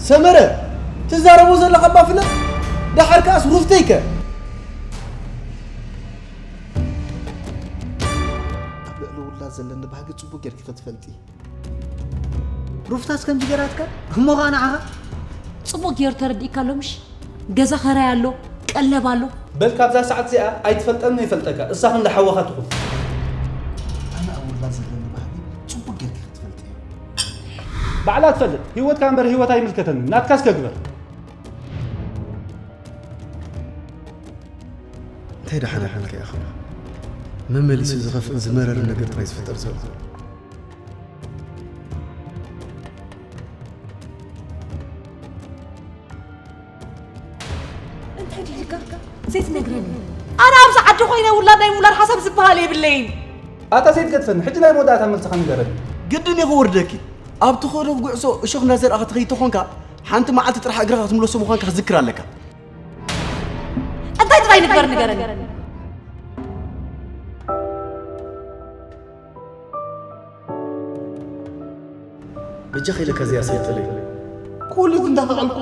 ሰመረ፣ ትዛረቦ ዘለኻ እባ ፍለጥ። ደሓር ከኣስ ሩፍተይከ? ኣብ ልዕሊ ውላድ ዘለኒ ባህጊ ጽቡቕ ጌርኪ ክትፈልጢ። ሩፍታስ ከምዚ ገራትካ እሞ ኸኣ ንዓኻ? ጽቡቕ ገይሩ ተረዲእካ ኣሎ ምሽ? ገዛ ኸራይ ኣሎ፣ ቀለብ ኣሎ። በል ካብዛ ሰዓት እዚኣ ኣይትፈልጠኒ ይፈልጠካ፣ እሳ ክንዲ ሓዋኻ ትኹን። ኣነ ኣብ ውላድ ዘለኒ ባህጊ ጽቡቕ ጌርኪ ክትፈልጢ እየ። ባዕላ ትፈልጥ፣ ህይወትካ እምበር ህይወት ኣይምልከተንን፣ ናትካስ ከግበር። እንታይ ደሓን ሓልካ ኢኻ? መመሊሱ ዝኸፍእን ዝመረርን ነገር ጥራይ ዝፍጠር ዘሎ። እንታይ ድልካ? ዘይትነግረኒ? ኣነ ኣብዚ ዓዲ ኮይነ ውላድ ናይ ምውላድ ሓሳብ ዝበሃል የብለይን። ኣታ ዘይትገድፈኒ፣ ሕጂ ናይ መወዳእታ መልስኻ ንገረኒ። ግድን እዩ ክውርደኪ። ኣብ ትኸዶ ጉዕዞ እሾኽ እናዘርኣኻ ትኸይድ ተኾንካ፣ ሓንቲ መዓልቲ ጥራሕ እግርኻ ክትምለሶ ምዃንካ ክትዝክር ኣለካ። እንታይ ጥራይ ንግበር ንገረኒ። በጃ ከይለካ እዚኣ ሰይጥለይ። ኩሉ እንዳኸቐልኩ